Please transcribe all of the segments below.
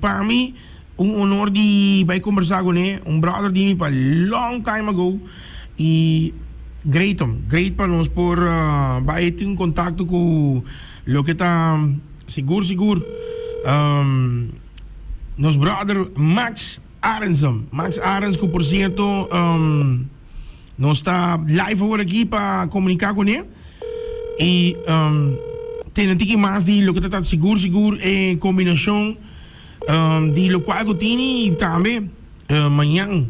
Pa mi un honor di bai combersa cune, un brother di mi pa long time ago y great hom, great pa nos por bai tin contacto cu loke ta sigur sigur nos brother Max Arends, Max Arends cu por cierto Nos ta live awor aki pa comunica cune y tene tiki mas di loke ta trata sigur sigur e combinacion di locual cu tini y tambe mañan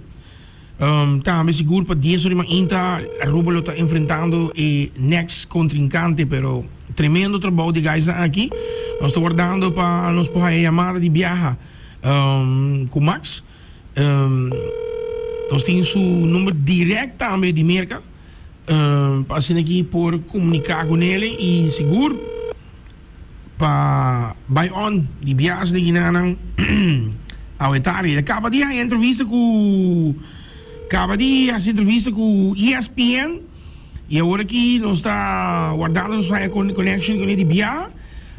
tambe sigur pa dies ora di mainta Aruba lo ta enfrentando e next contrincante pero tremendo trabou di guysnan aki nos ta wardando pa nos por haya yamada di biaha cu Max. Nos tin su number direct tambe di Merca pa asina aki por comunica cu nele y sigur pa bay on di bias di guinanan awe tardi. El caba di haña entrevista cu caba di haci entrevista cu ESPN. Y awor aki nos ta wardando nos haya connection con e di bia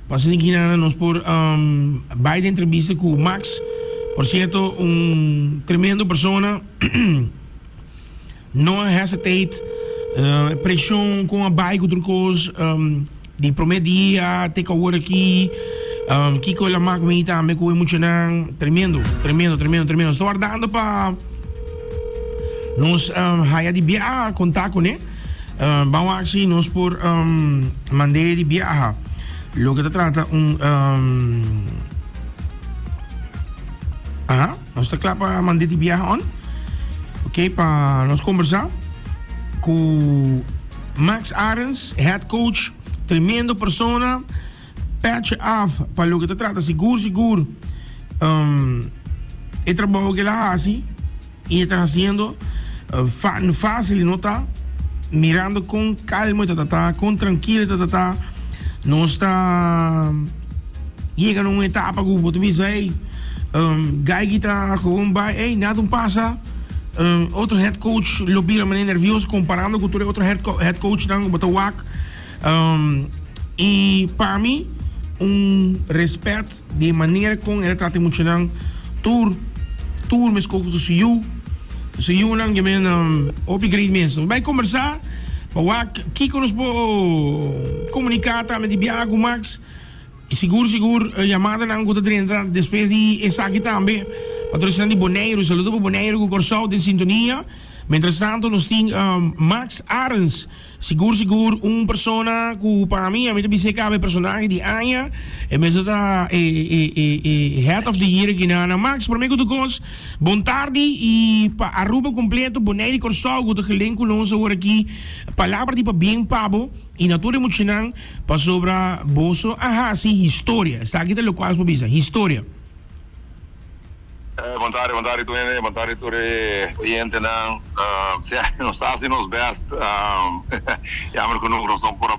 pa asina ki nan nos por bay den entrevista cu Max. Por cierto un tremendo persona no a hesitate e presion con a bay cu tur cos di prome dia te cu awor aki kico el a mak mi tambe cu e muchanan tremendo tremendo tremendo tremendo. Nos ta wardando pa. Nos haya di biaha konta kuné. Ban wak si nos por mand'é di biaha. Loke ta trata un Aha, nos ta kla pa mand'é di biaha on. Ok, pa nos kombersá ku Max Arends, head coach, tremendo persona. Petje af pa loke ta trata sigur sigur e trabou ke el a hasi y e ta hasiendo facil no ta mirando con calmo e ta trata con trankil e ta trata nos ta yega na un etapa ku bo ta bisa ey Gaigy ta gewoon bai ey nada un pasa otro head coach lo bira manera nervioso comparando ku tur e otro head coachnan ku bo ta wak. Y pa mi un respet di e manera con el a trata e muchanan tur tur mesco cu su yu su yunan yo men hopi great mes. Nos bay combersa pa wak kico nos por comunica tambe di biaha cu Max y sigur sigur yamadanan cu ta drenta despues di esaki tambe pa tur esnan di Boneiru. Saludo pa Boneiru cu Corsou den sintonia. Mientras tanto nos tin Max Arends. Sigur sigur un persona ku pa mi a mi ta bisa e kaba e personahe di aña e mester ta e e e e head of the year aki na na Max prome ku tur kos bon tardi i pa Aruba kompleto Bonaire i Kòrsou ku ta gelen ku nos awor aki palabra di pabien pa bo i na tur e muchanan pasobra boso a hasi historia esaki ta lokual nos por bisa historia. Bon tardi, bon tardi tur hende, bon tardi tur e oyentenan. Sea, nos ta hasi nos best. Jammer genoeg nos no por a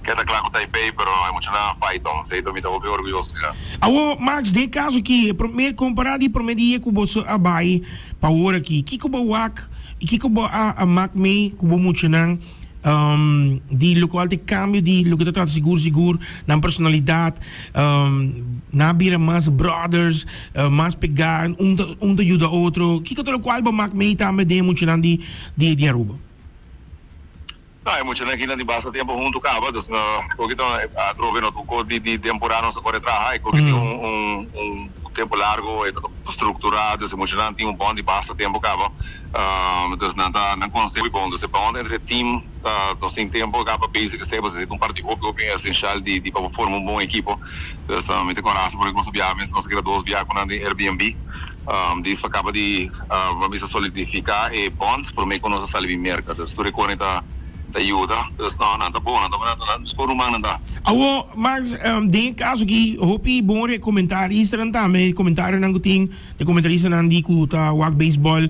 keda kla ku Taipei, pero e muchanan a fight on. Esei mi ta hopi orguyoso di nan. Awor, Max, den e kaso aki, e prome kompará di e prome dia ku boso a bai pa awor aki, kiko bo wak i kiko bo a mak mee ku bo muchanan? Di lokual ta e kambio di loke ta trata sigur sigur nan personalidat nan a bira mas brothers mas pegá un ta un ta yuda otro kiko ta lokual bo mak mei tambe den e muchanan di di Aruba? No e muchanan aki nan tin basta tempu huntu kaba dus no koki ta atrobe no ta un kos di temporada nos ta kore traha e koki tin un un tempu largo e ta strukturá dus e muchanan tin un bond di basta tempu kaba. Dus nan ta nan conoce hopi bon. Dus e bond entre team ta nos tin tempo caba bezig esey pasobra esey ta un parti hopi hopi esencial di di pa bo forma un bon ekipo. Dus mi ta con rasa por nos a biaha mes nos a keda dos biaha cu nan den Airbnb dis pa caba di bo a bisa solidifica e bond prome cu nos a sali bin Merca. Dus tur e cone ta ta yuda. Dus no nan ta bon nan ta nan ta ruman nan ta. Awo Max den e caso aki hopi bon comentaristanan tambe comentarionan cu tin. E komentaristanan di ku ta wak beisbòl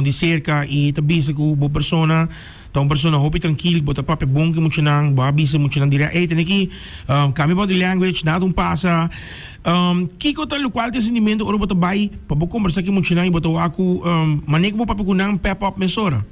di serka i ta bisa ku bo persona ta un persona hopi trankil, bo ta papia bon ku e muchanan, bo a bisa e muchanan dirèk, ey tene ki kambia body language, nada un pasa. Kiko ta lokual ta e sentimentu ora bo ta bai pa bo kombersá ku e muchanan i bo ta wak ku manera ku bo papia ku nan pep up mesora?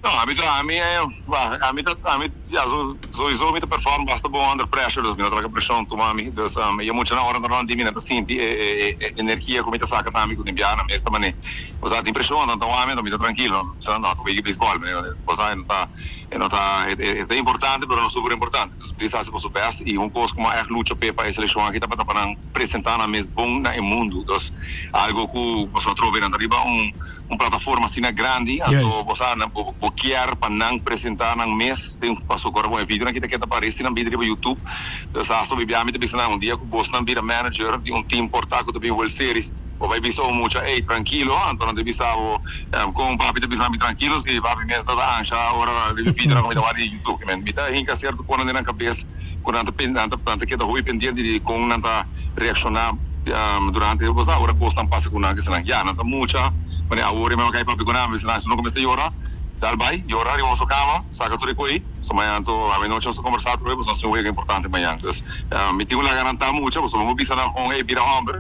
No, ami ta, ami e, bah, ami ta, ami, ya, sowieso mi ta perform basta bon under pressure, dus mi no ta laga preshon tuma mi. Dus, e muchanan ora nan ta rond di mi nan ta sinti e, e, e energia ku mi ta saka tambe ku tin biaha nan mes ta man'é. Bo sa, tin preshon, nan ta wak mi, anto mi ta trankilo. Mi sa, no, ta wega beisbòl, bo sa, e no ta, e no ta, e ta importante, pero no super importante. Dus mi ta hasi boso best i un kos ku mi a ègt lucha p'e pa e selekshon aki tabata pa nan presentá nan mes bon na e mundu. Dus, algo ku boso a trobe nan ta riba un. Un plataforma asina grandi, anto bo sa nan bo bo kier pa nan presenta nan mes den paso ku ora bo e videonan kita keda paresi nan bida riba YouTube. Dus hasta bo bia mi ta bisa nan un dia ku bosnan bira manager di un team por ta ku ta bin World Series bo bai bisa un mucha ey trankilo anto nan ta bisa bo kon papi ta bisa mi trankilo si papi mes ta ta ansha ora riba e videonan ku mi ta wak di YouTube. Mi ta hinka sierto konan den nan kabes ku nan ta nan ta nan ta keda hopi pendiente di kon nan ta reakshoná durante bo sa ora kosnan pasa ku nan kisanan ya nan ta mucha manera awor e mama kai papia ku nan bisa nan si no kuminsá yora dal bai yora riba boso kama saka tur e koi so mañana anto amenochi nos ta kombersá tur pasobra nos tin un wega importante mañana dus mi tin ku laga nan ta mucha pasobra bo bisa nan kon ey bira hòmber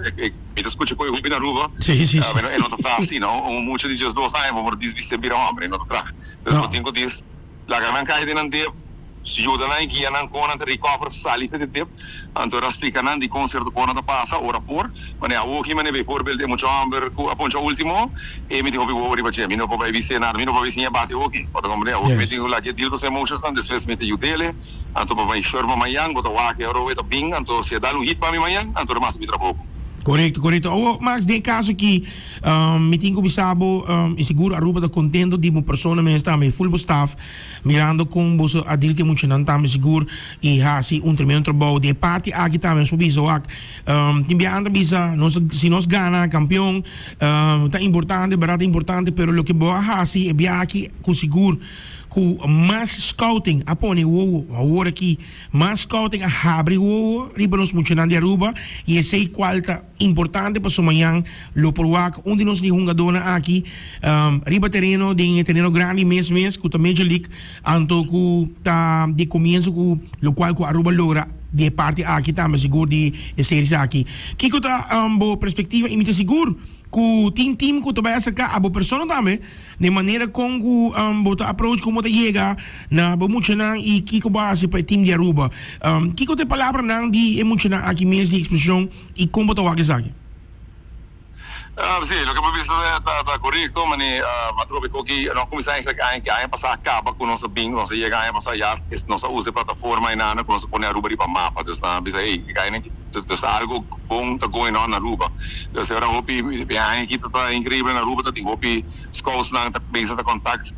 mi ta skucha koi hopi na Aruba e no ta traha asina un mucha di diesdos aña bo por disbis'é bira hòmber e no ta traha dus bo tin ku dis. Laga nan kai den nan dip, yuda nan i guia nan kon nan ta recover sali for di dip. Anto nan splika nan dikon sierto kos nan ta pasa ora por. Manera awoki manera bijvoorbeeld e mucha homber ku a poncha ultimo, e mi tin hopi wowo riba dje. Mi no por bai bis'é nada, mi no por bai siña bati hoki. Bo ta comprende? Awoki mi tin ku laga e deal ku su emotions nan, despues mi ta yud'ele. Anto pa bai sure pa mañan bo ta wak e ora e ta bin, anto si e dal un hit pa mi mañan, anto lo mas mi trabou. Korekto, korekto. Awo Max, den e kaso aki Mi tin cu bisa bo, y sigur Aruba ta contento di bo persona mes tambe, full bo staff, mirando con boso a deal cu e muchanan tambe sigur y haci un tremendo trabou. Di e parti aki tambe nos por bisa wak, tin bia anta bisa nos si nos gana campeon ta importante, berdad ta importante, pero loke bo a haci e bia aki cu sigur cu mas scouting a pone wowo awor aki, mas scouting a habri wowo riba nos muchanan di Aruba y esey cual ta. Importante paso mañan lo por wak un di nos di hungadónan aki riba tereno den e tereno grandi mes mes ku ta Major League anto ku ta di komienso ku lokual ku Aruba logra di e parti aki tambe sigur di e series aki. Kiko ta bo perspektiva i mi ta sigur ku tin team ku ta bai aserká abo persona tambe den manera kon ku bo ta approach kon bo ta yega na bo muchanan i kiko bo a hasi pa e team di Aruba. Kiko ta e palabranan di e muchanan aki mes di ekspreshon I kon bo ta wak esaki? Sí, loke bo bisa ta ta korekto, mane atrobe ku ki no a kuminsá eigenlijk aña ki aña pasá a kaba ku nos a bin, nos a yega aña pasá ya nos a usa e plataforma einana ku nos a pone Aruba riba mapa. Dus nan a bisa hey, e gainan ki dus algo bon ta going on na Aruba. Dus e ora hopi e aña aki ta ta inkreibel na Aruba ta tin hopi scoutsnan ta bezig ta kontakt.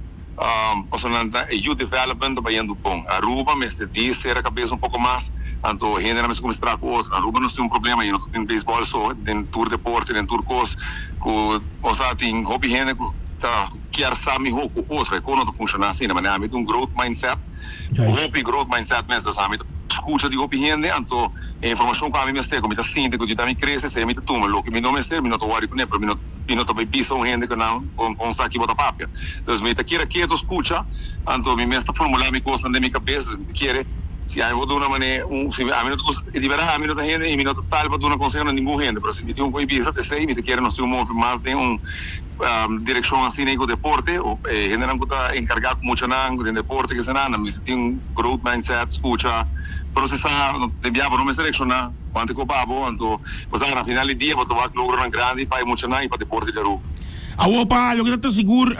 Pasobra nan ta e youth development ta bayendo bon. Aruba mester di sera cabes un poco mas, anto hendenan mester cuminsa traha cu otro. Aruba nos tin un problema, y no ta den baseball so, ta den tur deporte, den tur cos cu osea tin hopi hende cu ta kier sa miho cu otro, e cos no ta funciona asina. Manera ami tin un growth mindset, hopi growth mindset mes, dus ami ta scucha di hopi hende, anto e informacion cu ami mester, cu mi ta sinti cu yuda mi crece, esey mi ta tuma. Loke mi no mester, mi no ta worry cune, pero mi no. Mi no ta bai bisa un hende ku nan kon sa ki bo ta papia. Dus mi ta kere ketu skucha, anto mi mes ta formulá mi kosnan den mi kabes. Dus mi ta kere si ami por duna manera un, si ami no ta gusta, di bèrdat ami no ta hende i mi no ta tal pa duna konseho na ningun hende, pero si mi tin un kos bisa ta esei, mi ta kere nos tin un move mas den un direkshon asina ei ku deporte, e hendenan ku ta enkargá ku muchanan den deporte kisanan, nan mester tin un growth mindset, skucha, prosesá, den biaha bo no mester reakshoná. Wante ku pa bo, anto bo sa na final di dia bo ta wak logronan grandi pa e muchanan i pa deporte di Aruba. Awor pa loke ta ta sigur,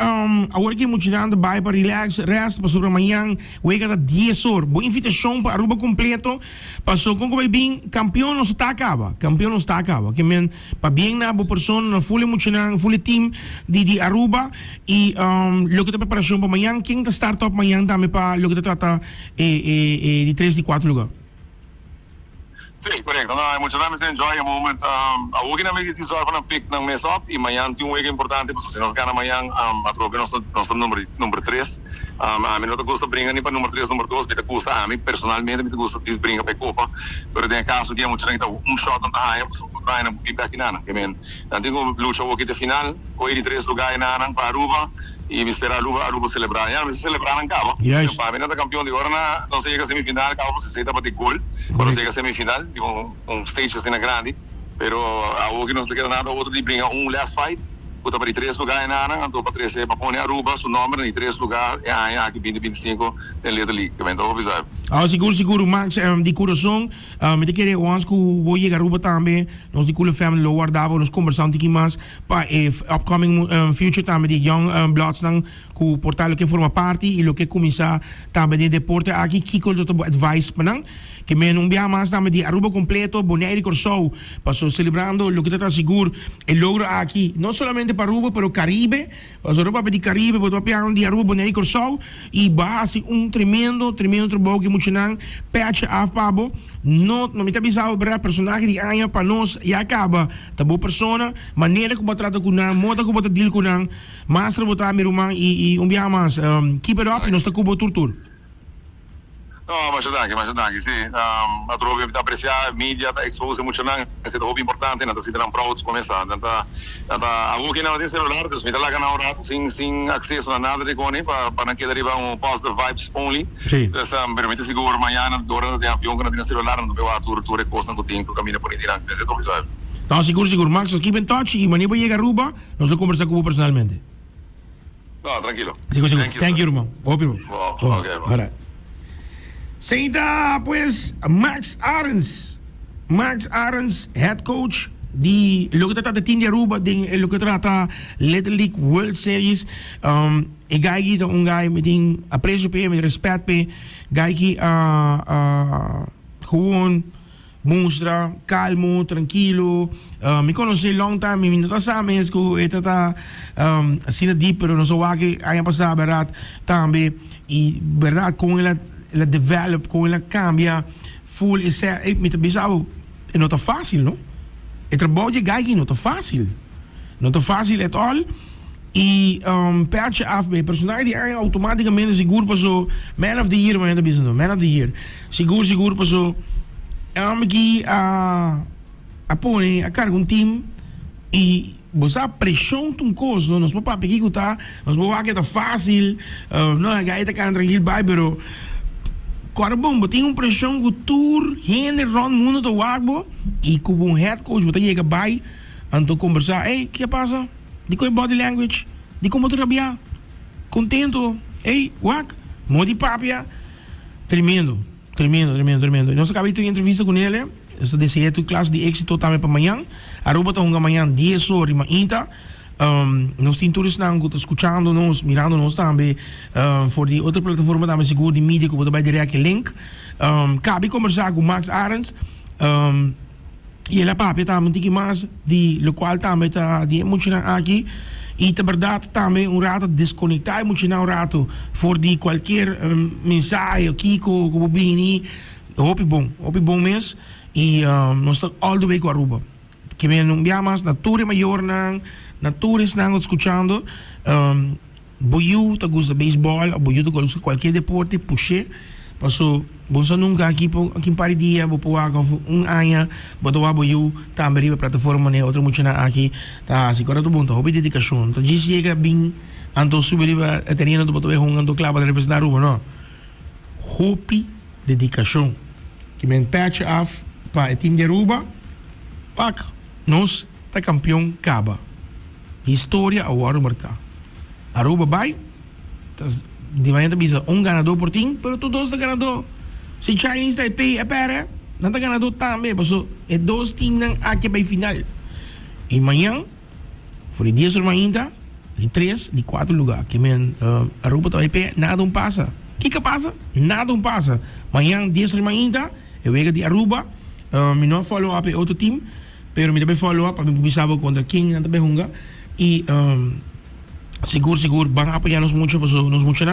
awor ki e muchanan ta bai pa relax, rest, pasobra mañan wega ta dies or. Bo invitashon pa Aruba kompleto, paso kon ku bai bin kampeon nos ta kaba, kampeon nos ta kaba. Ke men pabien na bo persona, na ful e muchanan, ful e team di di Aruba i loke ta preparashon pa mañan, ken ta start up mañan tambe pa loke ta trata e e e di tres di kuater lugar. Sí, korekto. No, e muchanan mester enjoy e moment. Awor ki nan mester tin zorg pa nan pick nan mes op y mañan tin un wega importante pasobra si nos gana mañan atrobe nos ta nos ta number number tres. Ami no ta gusta bringa ni pa number tres number dos. Mi ta gusta ami personalmente mi ta gusta dis bringa pa e kopa. Pero den e kaso ki e muchanan ki ta un shot nan ta haña pasobra otro aña nan por bin bek kinan. Ke men nan tin ku lucha awor ki te final. Koe di tres lugar e nanan pa Aruba y mi spera Aruba Aruba celebra. Ya mester celebra nan caba. Juist. Pa mi nan ta campeon di ora na nos a yega semifinal caba pasobra esey tabata e goal ora nos a yega semifinal di un un stage asina grandi pero awor ki nos ta keda nada otro di bringa un last fight. Ku ta pa di tres lugá e nana, anto pa trese pa pone Aruba su nòmber na di tres lugá e aña aki binti binti sinku den Little League. Ke men ta hopi sabi. Ah, sigur sigur Max, di kurason mi ta kere once ku bo yega Aruba tambe nos di Kule Family lo warda bo, nos kombersá un tiki mas pa e upcoming future tambe di Young Bloods nan ku por ta loke forma parti i loke kuminsá tambe den deporte aki, kiko lo ta bo advice pa nan? Ke men un biaha mas tambe di Aruba kompleto, Bonaire i Kòrsou, paso selebrando loke ta ta sigur e logro aki, no solamente pa Aruba pero Karibe, paso ora papia di Karibe bo ta papia di Aruba, Bonaire i Kòrsou i bo a hasi un tremendo tremendo trabou ku e muchanan pèchi af pa bo, no no mi ta bisa bo bra personahe di aña pa nos ya kaba ta bo persona, manera ku bo a trata ku nan, moda ku bo ta deal ku nan. Master bo ta mi ruman y un biaha mas keep it up y nos ta cu bo tur tur. No, masha danki, masha danki. Si, atrobe mi ta aprecia media ta expose muchanan, esey ta hopi importante, nan ta sinti nan proud pa mesa. Nan ta, nan ta, awor ki nan no tin celular, dus mi ta laga nan un rato sin, sin acceso na nada di coni pa, pa nan keda riba un positive vibes only. Si. Dus, pero mi ta sigur mañana ora nan ta den avion cu nan tin nan celular, nan ta bay wak tur, tur e cosnan cu tin, tur caminda por di nan. Esey ta hopi suave. No, sigur, sigur. Max, nos keep in touch y manera bo yega Aruba, Nos lo conversa cu bo personalmente. No, tranquilo. Sigur, sigur. Thank you, Thank you, sir. ruman. Hopi bo. Bo, Bo. ok, bo. Alright. Seinta pues Max Arends. Max Arends, head coach di loke ta trata team di Aruba den e loke trata Little League World Series. Um, e guy ki ta un guy mi tin aprecio p'e, mi respet p'e. Guy ki a a gewoon Mustra calmo, trankilo. Mi conoce long time, mi no ta sa mes cu e ta ta asina diep, pero nos a wak e aña pasa berdad tambe y berdad con el a el a develop, con el a cambia full e se, ey mi ta bisa bo e no ta facil no. E trabou dje guy aki no ta facil, no ta facil at all. Y petje af bay personahe di aña automaticamente sigur paso man of the year mañana ta bisa no man of the year sigur sigur paso e homber aki a a pone a carga un team y bo sa presion ta un cos no nos por papia kico ta nos por wak ta facil no e guy ta cana trankil bay pero cora bon bo tin un presion cu tur hende rond mundo ta wak bo y cu bo head coach bo ta yega bay anto combersa ey ke a pasa. Di ku e body language? Di kon bo ta rabiá? Kontento? Ey, wak! Modo di papia tremendo, tremendo, tremendo, tremendo. Nos a kaba di tin entrevista ku nele. Nos ta dese'é tur klas di éksito tambe pa mañan. Aruba ta hunga mañan dies or di mainta. Nos tin tur esnan ku ta skuchando nos, mirando nos tambe for di otro plataforma tambe sigur di media ku bo ta bai dirèkt e link. Kabi kombersá ku Max Arends. Y el a papia tambe un tiki mas di locual tambe ta di e muchanan aki. Y ta berdad tambe un rato desconecta e muchanan un rato for di cualkier mensahe o kico cu bo bini. Hopi bon, hopi bon mes. Y nos ta all the way cu Aruba. Ke men un bia mas na tur e mayornan, na tur esnan cu ta scuchando. Bo yu ta gusta beisbòl òf bo yu ta gusta kualkier deporte, push'é. Paso bo no sa nunka aki por aki un par di dia bo por wak òf un aña bo ta wak bo yu tambe riba e plataforma manera otro muchanan aki ta hasi. Kòrda ta bon ta hopi dedikashon. Ta djis yega bin anto subi riba e tereno anto bo ta bai hunga anto kla bo ta representá Aruba. No. Hopi dedikashon. Ki men pèchi af pa e tim di Aruba. Wak, nos ta kampion kaba. Historia a wòrdu marká. Aruba bai, ta di manera ta bisa un ganadó por tin, pero tur dos ta ganadó. Si Chinese Taipei a pèrdè, nan ta ganadó tambe, paso e dos timnan aki a bai final. I mañan, for di dies or mainta, di tres, di kuater lugá. Ke men Aruba ta bai p'e, nada un pasa. Kiko a pasa? Nada un pasa. Mañan dies or mainta, e wega di Aruba, mi no a follow up e otro tim. Pero mi ta bay follow up pa mi por bisa bo contra ken nan ta bay hunga y sigur sigur ban apoya nos mucha paso nos muchanan.